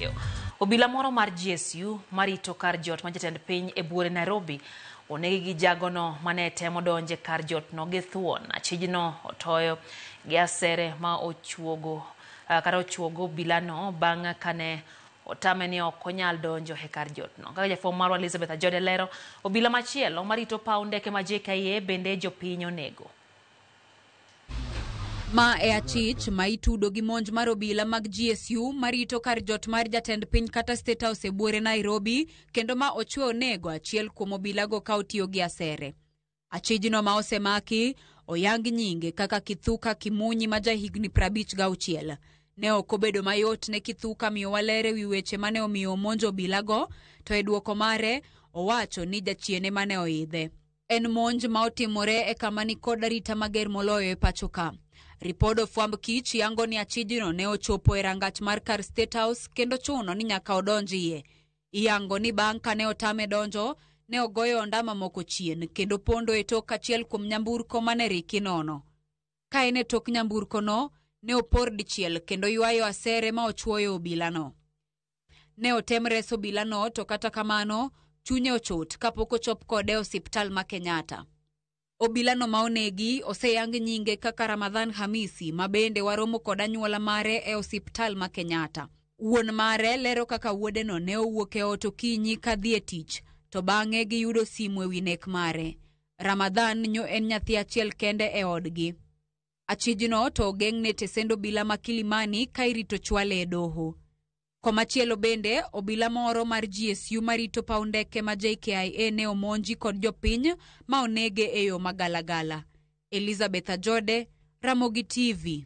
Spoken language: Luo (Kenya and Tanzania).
2. Obila moro mar GSU marito kar jot ma jatend piny e buore Nairobi onegi gi jagono mane temo donje kar jotno gi thuon. Achijno otoyo gi asere ma ochuogo kata ochuogo obilano bang' kane otame ni ok onyal donjo e kar jotno. Kaka jafwambo marwa Elizabeth Ajode lero, obila machielo marito paw ndeke ma JKIA bende jopiny onego. Ma e achich ma itudo gi monj mar obila mag GSU marito kar jot mar jatend piny kata State House e buore Nairobi kendo ma ochwe onego achiel kuom obilago ka otiyo gi asere. Achijno ma osemaki oyang nyinge kaka Kithuka Kimunyi ma jahigni 56. Ne ok obedo mayot ne Kithuka miyowa ler e wi weche mane omiyo omonjo obilago, to e dwoko mare owacho ni jachien ema ne oidhe. En monj ma otimore e kama ni kod arita mager moloyo e pacho ka. Ripod ofwamb kich yango ni achijno ne ochopo e rangach mar kar State House kendo chuno ni nyaka odonj iye. Iyango ni bang' kane otame donjo, ne ogoyo ondama moko chien kendo pondo e tok achiel kuom nyamburko mane riki nono. Ka en e tok nyamburkono, ne opor dichiel kendo ywayo asere ma ochuoyo obilano. Ne otem reso obilano to kata kamano, chunye ochot kapok ochop kode e osiptal ma Kenyatta. Obilano ma onegi oseyang nyinge kaka Ramadhan Hamisi ma bende waromo kod anyuola mare e osiptal ma Kenyatta. Wuon mare lero kaka wuodeno ne owuok e ot okinyi kadhi e tich, to bang'e giyudo simu e wi nek mare. Ramadhan nyo en nyathi achiel kende e odgi. Achijno to ogeng'ne tesend obila ma Kilimani ka irito chwale e doho. Komachielo bende, obila moro mar GSU marito paw ndeke ma JKIA ne omonji kod jopiny ma onege e yo magalagala. Elizabeth Ajode, Ramogi TV.